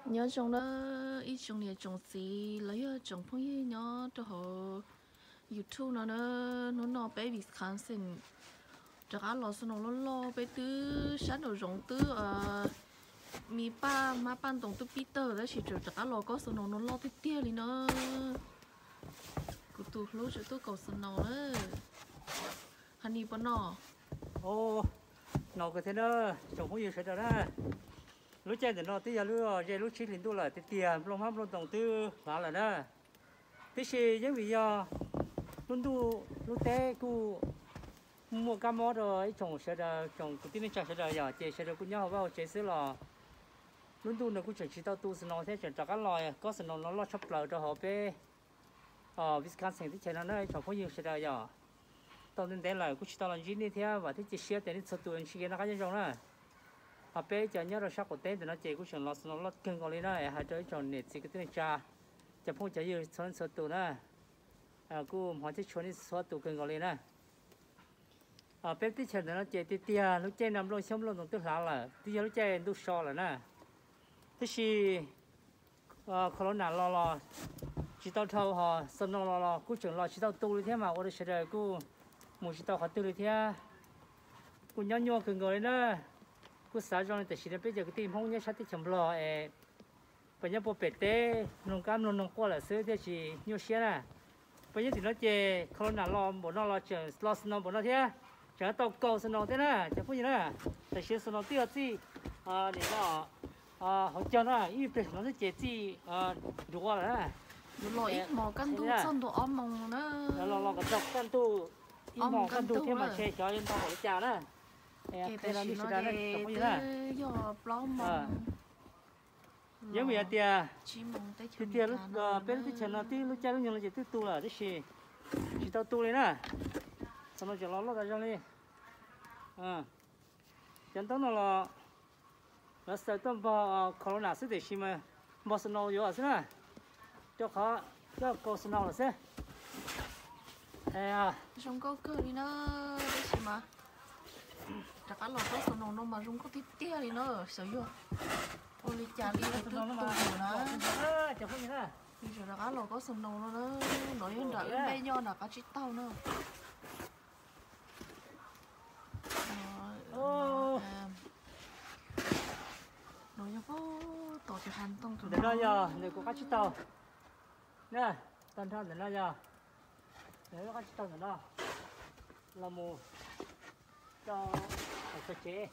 Nyob zoo na ib tsoom niam tsoom txiv los yog tsoom phooj ywg nyob rau hauv YouTube no na. Hnub no peb Wisconsin rov qab los snow loj loj, peb twb sab nraum zoov twb me paj hmab paj ntoos twb pib tawg tab sis tseem rov qab los kob snow no loj tiag tiag li na. Kuv tus hlub tseem tuaj kaus snow na. Honey, puas noj? Noj kawg thiab na, tsoom phooj ywg sawv daws na. Lub caij ntawm no twb yog lub ze lub tsib hlis ntuj lawm tiag tiag, nplooj hmab nplooj ntoos twb hlav lawm na. Tiam sis yeej vim yog lub ntuj lub teb kuj muaj kab mob rau ib tsoom sawv daws, tsoom kwv tij neej tsa sawv daws yom, ces sawv daws kuj nyob hauv vaj hauv tsev xwb los lub ntuj no kuj tseem tsis tau tu snow thiab tseem rov qab los kob snow no loj tshaj plaws rau hauv peb Wisconsin teb chaws no na tsoom phooj ywg sawv daws yom. Tau ntev ntev lawm kuj tsis tau los ntsib nej thiab, vam thiab cia siab tias nej txhua tus ntsib kev noj qab nyob zoo na. Ho peb cov nyob rau sab qaum teb ntawm no ces kuj tseem los snow loj kawg nkaus li na, hais rau ib tsoom niam txiv kwv tij neej tsa, cov phooj cov ywg txhua leej txhua tus na, kuj hmov thiab tshua nej txhua tus kawg nkaus li na. Peb teb chaws ntawm no ces tiag tiag lub caij no nplooj xyoob nplooj ntoos twb hlav lawm, twb yog lub caij ntuj so lawm na. Tiam sis corona los los tsis tau dhau, ho snow los los kuj tseem los tsis tau tu li thiab mas ua rau sawv daws kuj mus tsis tau qhov twg li thiab. Kuj nyob nyuaj kawg nkaus li na. Kuj xav zoo li tam sim no peb cov kwv tij Hmoob nyob sab teb chaws Nplog es puas nyob puag pem teb mloog kab mloog noog quaj lawm xwb thiaj tsis nyuaj siab na. Puas nyob tim no ces corona los npaum no los tseem los snow npaum no thiab, tseem tau kaus snow thiab na cov phooj ywg na. Tam sim snow twb yog txij nim no hauv caug na, ib pliag no xwb ces txij nruab lawm na. Los ib hmos kaj ntug txog ntua ob moos na. Los los kom txog kaj ntug, ib hmos kaj ntug thiab mas ntshe xyov yuav ntau npaum li cas na. Ces tam sim no ces twb yog plaub moos. Yeej vim hais tias tiag tiag peb lub teb chaws no twb lub caij lub nyoog no ces twb tu lawm tab sis tsis tau tu li na. Snow tseem los loj tas zog li. Cov ntaub no los lawv xaws tuaj npog corona xwb tiam sis mas npog snow yuav xwb na, rau qhov coj kaus snow lawm xwb. Zoo nkauj kawg li na, tab sis mas rov qab los kob snow no mas zoo nkauj tiag tiag li na, xyov yog ua li cas li twb tu na. Rov qab los kob snow no na, no yog nram wb npej nyob nram qab tsib taug na. No yog tom cov hav ntoo ntawm no yog ntawm kuv qab tsib taug na, tag nrho ntawm no yog ntawm lub qab tsib taug ntawm no los mus rau hauv tsev.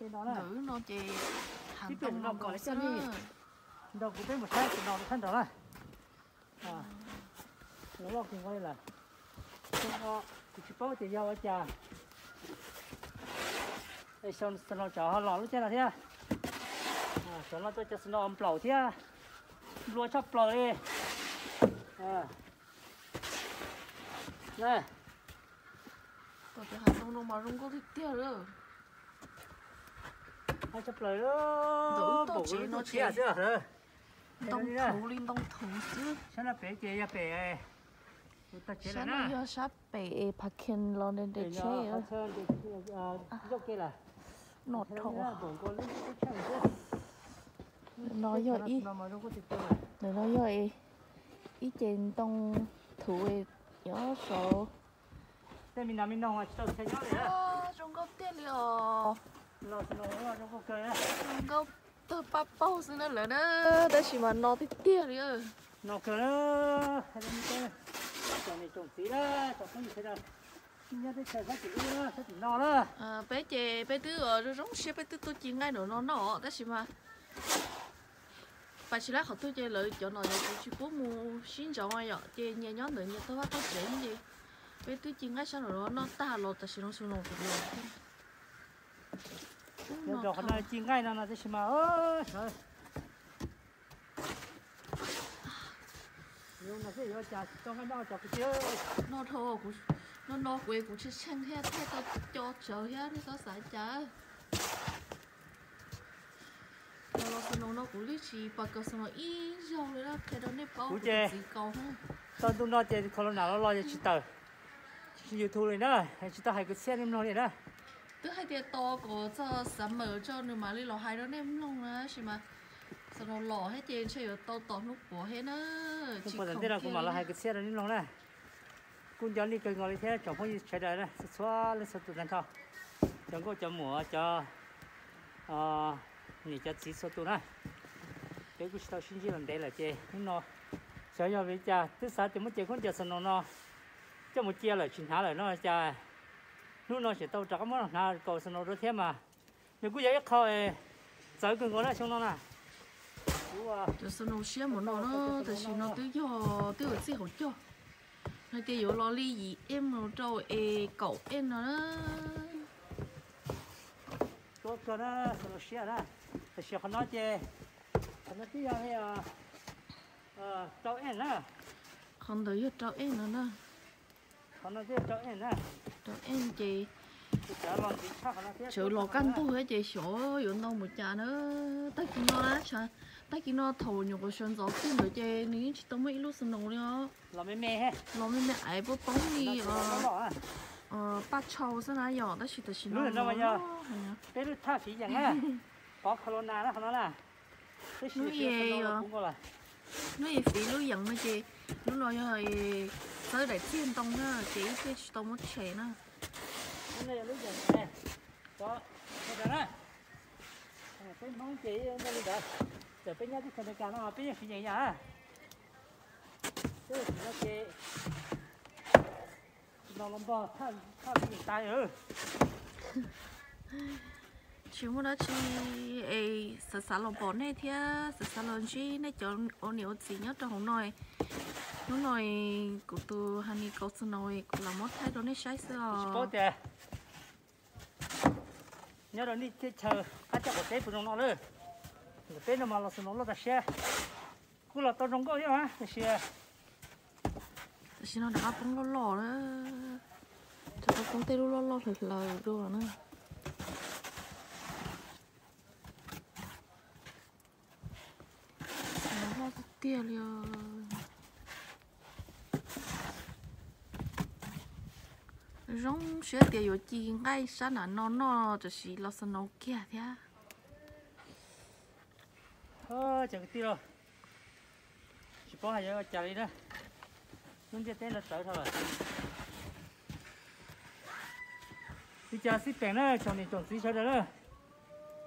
Ntawm no ces hav ntoo no kom li xwb, nrog kuv peb mus saib snow rau sab nraud na. Los loj kawg nkaus li lawm. Kuv tsis paub tias yog ua cas snow tsam ho los lub caij no thiab. Tsam no tuaj cov snow nplaum thiab nplua tshaj plaws li. Tom cov hav ntoo no mas zoo nkauj tiag tiag li. Tshaj plaws, ntawm wb toj tsev no ces ntoo thuv li ntoo thuv xwb. Sab no pem ces yog pem, sab no yog sab pem es parking los nres nres tsheb. Noj dhau. No yog ib, ntawm no yog ib ce ntoo thuv nyob saud. Tej me nas me noog tsis tau chaw nyob li. Zoo nkauj tiag li os. Zoo nkauj tawg paj paug xwb na lawm na, tab sis mas no tiag tiag li. No kawg, tsoom niam tsoom txiv na, tsoom phooj ywg sawv daws nyob teb chaws sab tim ub na, sab tim no na. Peb ces peb twb zoo zoo siab peb twb tuaj ci nqaij nram no noj tab sis mas pas tsis laib qhov twg ces lawv cov nom cov tswv tsis pub mus sib ntsoov yom, ces nyias nyob ntawd nyias tau vaj tau tsev ces peb twb ci nqaij sab nraum no noj tag los tam sim no snow los thiab. Nyob rau qhov no ci nqaij no no tab sis mas no xwb yuav cas tsis tau nqaij noj cov kwv tij. No dhau, no no kuv kuv tshee tshee thiab thiaj tau co tsawv thiab nej txhob xav cas. Los los snow no kuv li tsis pas kaus snow ib zaug li na, qhia rau nej paub kuv ces txiv kaus. Tau ntu no ces corona los los yog tsis tawm YouTube li na, tsis tau hais kwv txhiaj nej mloog li na. Twb hais tias tos kom txog summer tso nws mam li los hais rau nej mloog na, tab sis mas Snow los thiab ces ntshe yuav tau tos hnub puav thiab na. Hnub puav tam ntej no kuv mam los hais kwv txhiaj rau nej mloog na. Kuj nco nej kawg nkaus li thiab tsoom phooj ywg sawv daws na, txhua txhua leej txhua tus tag nrho, cov nkauj cov muam, cov niam cov txiv txhua tus na. Peb kuj tsis tau sib ntsib los ntev lawm ces hnub no xyov yog vim li cas twb xav tias muab cev khaub ncaws snow no coj mus cia lawm tsis hnav lawm no cas hnub no tseem tau rov qab muab hnav kaus snow rau thiab mas nws kuj yog ib qho txawv kawg nkaus na xyoo no na. Cov snow siab npaum no na, tam sim no twb yog twb yuav txij hauv cog, hais tias yuav los li yim em rau es kaum em no na. Tuab kawg na, snow siab na. Tam sim qhov no ces, qhov no twb yog rau em na. Qhov ntawd yog rau em no na. Qhov no twb yog rau em na. Rau em ces sawv los kaj ntug thiab ces xyov yuav ntau mus cas na. Tag kis no na, tag kis no thaum nyuam qhuav sawv ntxov kiag ntawd ces nws yeej tsis tau muaj ib lub snow li os. Los me me, los me me aiv poob poob li paj tshau xwb na yom, tab sis tam sim no peb lub thaj fiv yees na, pov corona na qhov no na. Hnub es fiv lub yees no ces lub no yog txawb daim txiag ntoo na ces ib txhia tsis tau muab tshem na. Lub no yog lub yees na, peb Hmoob ces li ntawd, txawm peb nyob teb chaws Amelikas no peb yeej fiv yees yam. Peb no ces no los npog thaj fiv yees tas. Tsis muaj dab tsi es xav xav los pom nej thiab xav xav los ntsib nej cov ua niam ua txiv nyob rau hauv no. Hnub no kuv tus honey kaus snow kuv los muab thaij rau nej saib xwb os. Nyob rau nej teb chaws qab coj qaum teb puas zoo no lawm. Peb no mas los snow loj tas siab. Kuj los tau zoo nkauj thiab mas tab sis tam sim no rov qab poob loj loj na. Rov qab poob tej lub loj loj hlaws hlaws dua na. Loj tiag tiag li. Zoo siab tias yuav ci nqaij sab nram no noj tam sim los snow kiag thiab. Cov kwv tij, tsis paub hais yuav ua cas li na. Lub ntiaj teb no txawv dhau lawm. Li cas xij peem na tsoom niam tsoom txiv sawv daws na,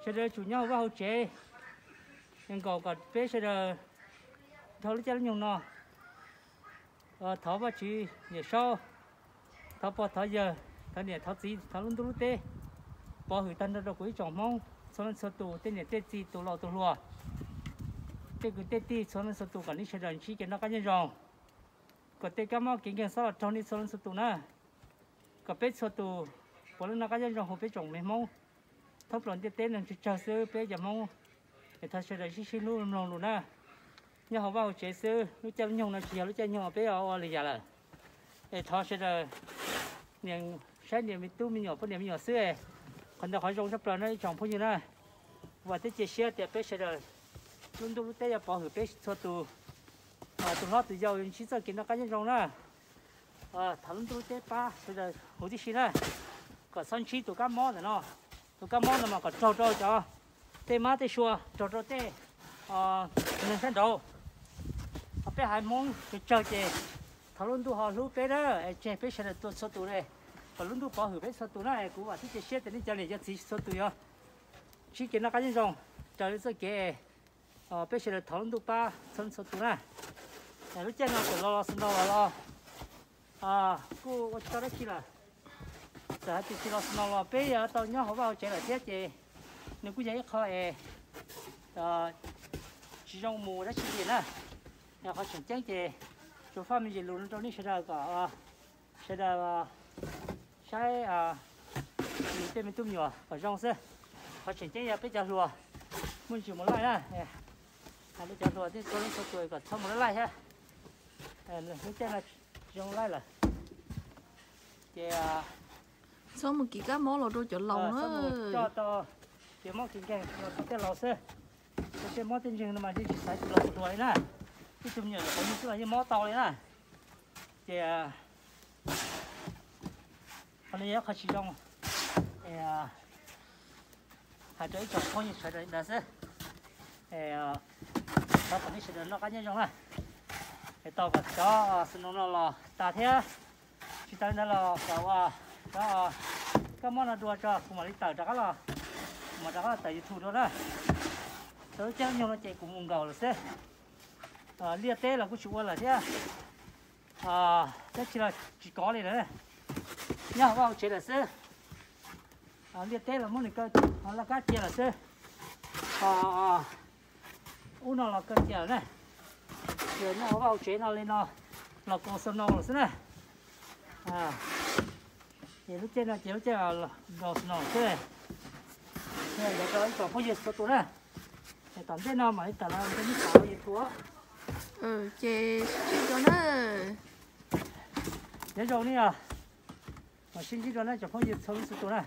sawv daws tsum nyob hauv vaj hauv tsev, nkaum kom peb sawv daws dhau lub caij lub nyoog no thov Vajtswv Yawm Saub, thov pog thov yawg, thov niam thov txiv, thov lub ntuj lub teb pov hwm tag nrho rau kuv ib tsoom Hmoob txhua leej txhua tus, tej niam tej txiv, tus laus tus hluas, tej kwv tej tij txhua leej txhua tus kom nej sawv daws ntsib kev noj qab nyob zoo, kom tej kab mob kev nkeeg xob los raug nej txhua leej txhua tus na, kom peb txhua tus puav leej noj qab nyob zoo hu peb tsoom me Hmoob thoob plaws ntiaj teb neeg tsawg tsawg xwb peb cov Hmoob. Es thov sawv daws sib sib hlub mloog lus na. Nyob hauv vaj hauv tsev xwb, lub caij lub nyoog no tsis yog lub caij nyoog peb ua li yam lawm. Es thov sawv daws nias saib nias me tub me nyuam poj niam me nyuam xwb. Qhov ntawd qhov zoo tshaj plaws no ib tsoom phooj ywg na. Vam thiab cia siab tias peb sawv daws lub ntuj lub teb yuav pov hwm peb txhua tus, tus hlob tus yau yuav ntsib txoj kev noj qab nyob zoo na. Thov lub ntuj lub teb pab sawv daws huv tib si na, kom txhob ntsib tus kab mob ntawm no. Tus kab mob no mas kom raug rau cov tej mab tej sua, raug rau tej neeg sab nraud. Ho peb haiv Hmoob tsawg tsawg ces thov lub ntuj ho hlub peb na, es tseg peb sawv daws tua txhua tus li, kom lub ntuj pov hwm peb txhua tus na. Kuv vam thiab cia siab tias nej cov niam cov txiv txhua tus yuav ntsib kev noj qab nyob zoo raws li txoj kev peb sawv daws thov lub ntuj pab txhua leej txhua tus na. Lub caij no txawm los los snow los los kuj ua tsis tau dab tsi lawm. Txawm hais tias tsis los snow los peb yuav tau nyob hauv vaj hauv tsev lawm thiab ces nws kuj yog ib qho es tsis zoo mus dab tsi li na. Yog qhov tseem ceeb ces tsuas faj me ntsis lus no rau nej sawv daws kom sawv daws saib yus tej me tub me nyuam kom zoo xwb. Qhov tseem ceeb yog peb cov hluas muaj ntsis mus laij na, hais rau cov hluas thiab txhua leej txhua tus kom txhob mus laij laij thiab. Lub caij no tsis zoo laij lawm ces txhob mus kis kab mob los rau cov laus na. Coj tau kev mob kev nkeeg los rau tej laus xwb. Tej mob tej nkeeg no mas yeej tsis xaiv tus laus tus hluas li na. Ib tug me nyuam nyuam qhuav nug xwb los yeej mob tau li na. Ces qhov no yog qhov tsis zoo, hais rau ib tsoom phooj ywg sawv daws li ntawd xwb. Thov kom nej sawv daws noj qab nyob zoo na. Es tos kom cov snow no los tas thiab, tsis tas li ntawd los kom ua cov kab mob no dua tso kuv mam li tawm rov qab los, mam rov qab los tawm YouTube dua na. Tau lub caij lub nyoog no ces kuv mus nkaum lawm xwb. Liaj teb los kuj tsis ua lawm thiab. Dab tsi los tsis kov li lawm, nyob hauv vaj hauv tsev lawm xwb. Liaj teb los muab nws kaw, laj kab cia lawm xwb. Ub no los kaw cia lawm na. Ces nyob hauv vaj hauv tsev no li no los kaus snow lawm xwb na. Ces lub caij no ces lub caij los snow xwb. Yuav rau ib tsoom phooj ywg txhua tus na, es tom ntej no mam li tawm los nrog nej saib YouTube. Ces sib ntsib dua na. Nyob zoo nej, mam sib ntsib dua na tsoom phooj ywg txhua leej txhua tus na.